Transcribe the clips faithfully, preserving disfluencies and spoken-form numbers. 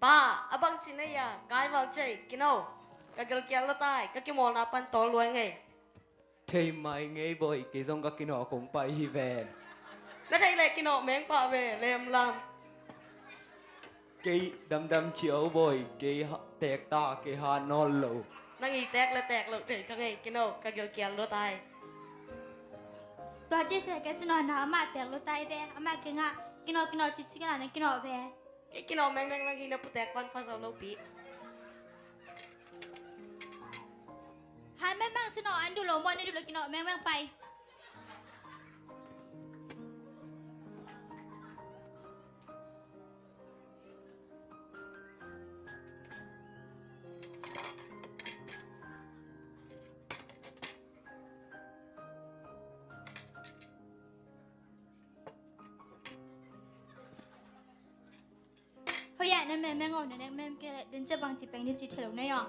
Pa, a bang ci na hia, kai val cei, Kino. Ka gilkial lua tai, ka kimawlna pan tawl lua ing ei. Thei mai ngei bawi, kei zong ka Kino kong pai hi ven. Na thei leh Kino meng pah ve, lemlam. Kei damdam ciau bawi, kei ha-, tek ta, kei ha nawn lo. Nang i tek le tek lo thei ka ngei, Kino, ka gilkial lua tai. Tua ci se kei Kino na amah tek lua tai ve, amah kei ngah, Kino, Kino, ci ci ka na Kino ve. Kei Kino mengmeng lang hi, na putek pan pha zo lo pi. Hai mengmeng Kino, an du lo mo, an du lo, Kino mengmeng pai. Hoih ah, na mem meng aw, na nek mem kei leh, den cia bang ci peng ni ci thei lo nei aw.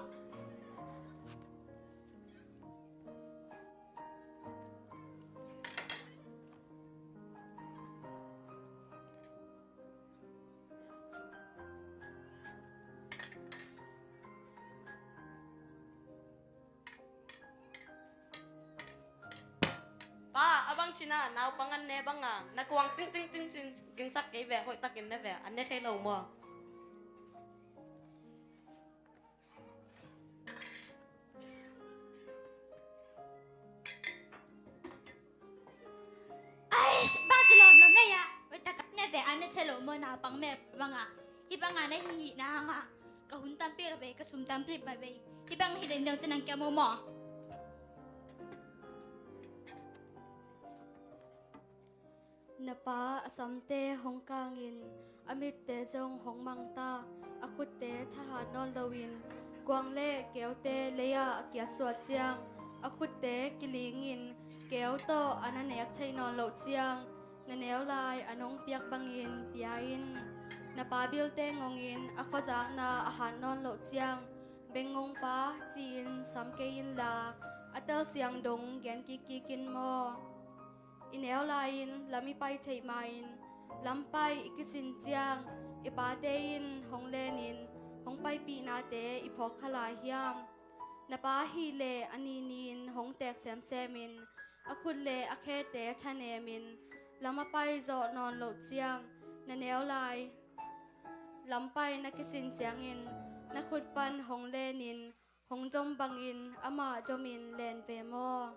Pa, a bang ci na, naupang an ne bang a, na kuang ting ting ting ting, gingsak kei ve, hoih takin ne ve, an ne thei lo maw. Ai, bang ci lawmlawm na hia, hoih takin ne ve, an ne thei lo maw, naupang me bang a, hih bang a na hih hih na hang a. Ka hun tampi lo bei, ka sum tampi lo bei. Hih bang hi den dang ci nang kia maw maw. Na pa a samte hong kangin, a mitte zong hong mangta, a khutte thahat nawn loin, kuang le keute lei-ah a kiatsuah ciang, a khutte kilingin, keu tawh a na nek thei nawn loh ciang, na neu lai an hong piak bangin pia in. Na pa bilte ngongin a khuazakna a hat nawn loh ciang, beng ngongpa ci-in sam kei inla, a telsiang dong gen kikkik in maw. I neu lai-in lam i pai theih ma-in, lam pai i kisin ciang, i pate in hong lenin, hong paipihnate i phawk kha lai hiam. Na pa ahih leh a nini-in hong teek semsemin, a khut le a khete thanemin, lam a pai zawh nawn loh ciang, na neu lai lam pai na kisin ciangin, na khut pan hong lenin, hong dom bangin amah domin len ve maw.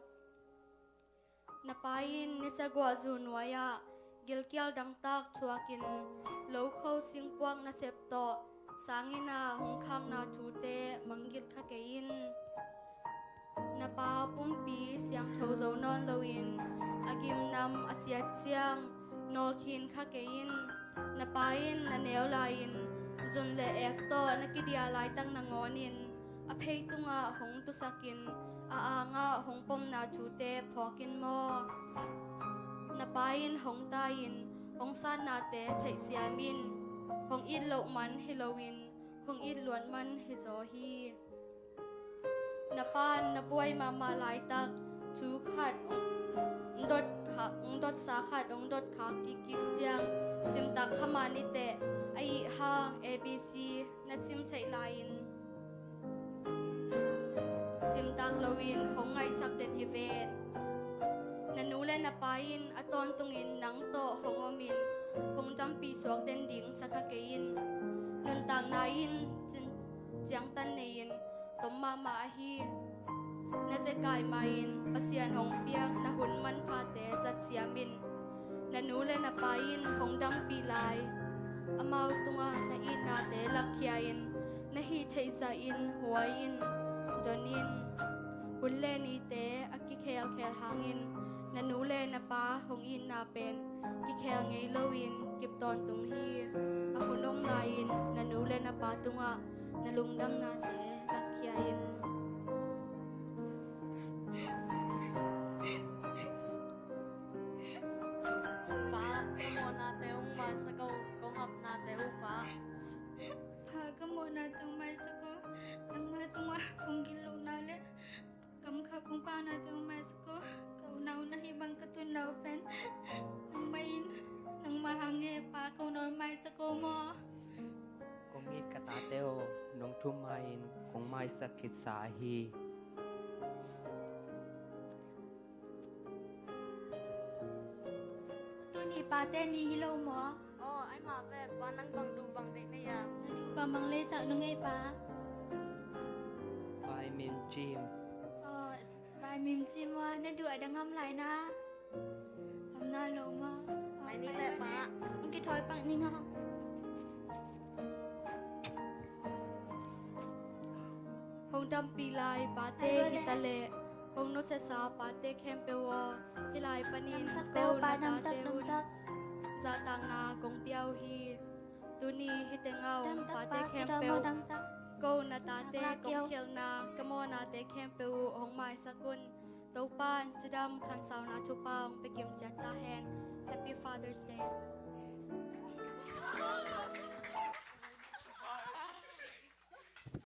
Na pa in nisa guahzu nuai-ah gilkial dangtak thuakin, lokho singpuak nasep tawh sanginn a hong khakna thute manggilh kha kei in. Na pa pumpi siangtho zo nawn loin, a gimnam a siat ciang nawlkhin kha kei in. Na pa in na neu lai-in, zun le ek tawh na kidiah laitak nangawnin, a phei tungah hong tusakin, a angah hong pomna thute phawk in maw. Na pa in hong tai-in, hong satnate theihsiam in, hong it loh man hi loin, hong it luat man hi zaw hi. Na pa'n na buai mahmah laitak, thu khat hong dot kha, hong dotsa khat hong dot khak kikkik ciang, cimtak kha mah ni teh, a ih hang A B C na cim theih lai-in, cimtak loin hong ngaihsak den hi ven. Na nu le na pa in a tawntungin nang tawh hong omin, hong dampih suak den ding sa kha kei in. Nuntakna in cin-, ciangtan nei-in, tom mahmah ahi. Na zekai ma-in Pasian hong piak na hun manphate zat siam in. Na nu le na pa in hong dampih lai, amau tungah na itnate lakkhia in, na hih theih zahin huai in, don in. Hun le nite a kikhelkhel hangin, na nu le na pa hong itna pen kikhel ngei loin kip tawntung hi. A hun om lai-in na nu le na pa tungah na lungdamnate lakkhia in. Pa, ka mawhnate hong maisak o, kong hapnate uh, Pa. Pa, ka mawhnate hong maisak o, nangma tungah kong gitlohna le kamkhak kong panate hong maisak o. Ka unau na hih bang ka tunna uh pen nangmah in, nangmah hang e Pa, ka unau maisak o maw. Kong Ka tate aw, nong thum ma-in kong maisak khitsa ahi. Tuni pate ni hi lo maw? Aw, ai mah ve, pa nang bang duh bang deih na hia? Na duh bang bang lei sak nung ei pa. Vai mim cim. Aw, vai mim cim maw, na duh a dang ngam lai na. Ngam na lo maw? Mai ni le pa. Hong kithawi pak ning a. Hong dampih lai pate hi ta leh, hong nusiasa pate khempeuh aw, hih lai panin ko na tate un zahtakna kong pia uh hi. Tuni hih teng ah om pate khempeuh, ko na tate kong khialhna ka mawhnate khempeuh uh hong maisak un. Topa'n cidam khansauna thupha hong pia kim ciat ta hen. Happy Father's Day.